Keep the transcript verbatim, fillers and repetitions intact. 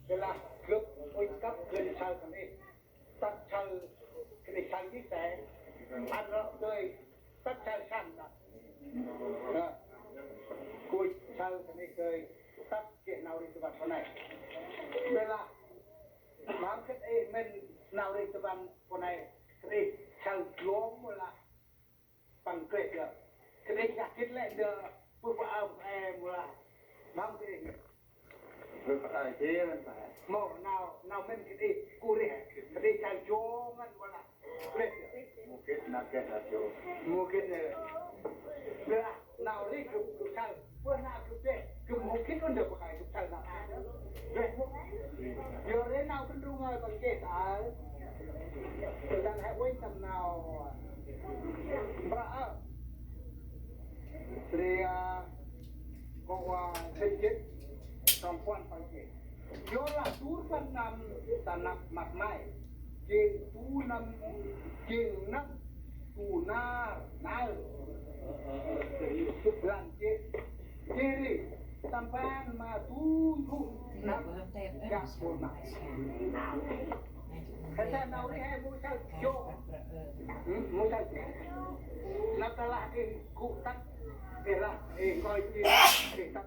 Ƀiălah gâp ŭch tât geh saơ khân ih, tât saơ khân ih saơ jêh sĕ, ăn lŏ dơi tât saơ săn đă. Ơ, gâp ŭch saơ khân ih dơi tât geh nau rêh ta ƀăn pô nây. Ƀiălah mâu gĭt ih mĭn nau rêh ta ƀăn pô nây, khân ih saơ lŏng mâu lah păng geh yơh. Khân ih geh gĭt lĕ ndơ, bơh pă ơm e mâu lah. Mâu gĭt ih. Bơh pă ơm e mâu lah. Mâu nau, nau mĭn khân ih, gŭ rêh, khân ih saơ jŏ ngăn mâu lah. Geh yơh. Mâu gĭt nau geh nau jŏ. Mâu gĭt yơh. Lah, nau rêh gâp, gâp saơ. Ƀiălah gâp deh, gâp mâu gĭt ôh ndơ bơh khay gâp saơ nau a. Rêh mâu. Yor ri nau kăn rŭng ngơi păng geh saơ. Tơdah he uănh tâm nau. Mprơ ơ. Ri a, kŏ a, sĭt jêt, trong puăn păng geh. Yor lah du rbăn năm ta năp măt may. Jêng du năm, jêng năm du nar nau. Lăn jêh. Jêh ri tâm ban ma du du năm gâp bol măt. Kata nau ri he mâu saơ jŏ. Ơ, mâu saơ jŏ. Năp ta lah ih gŭ tât, ih lah, ih kơi jêh, ih tât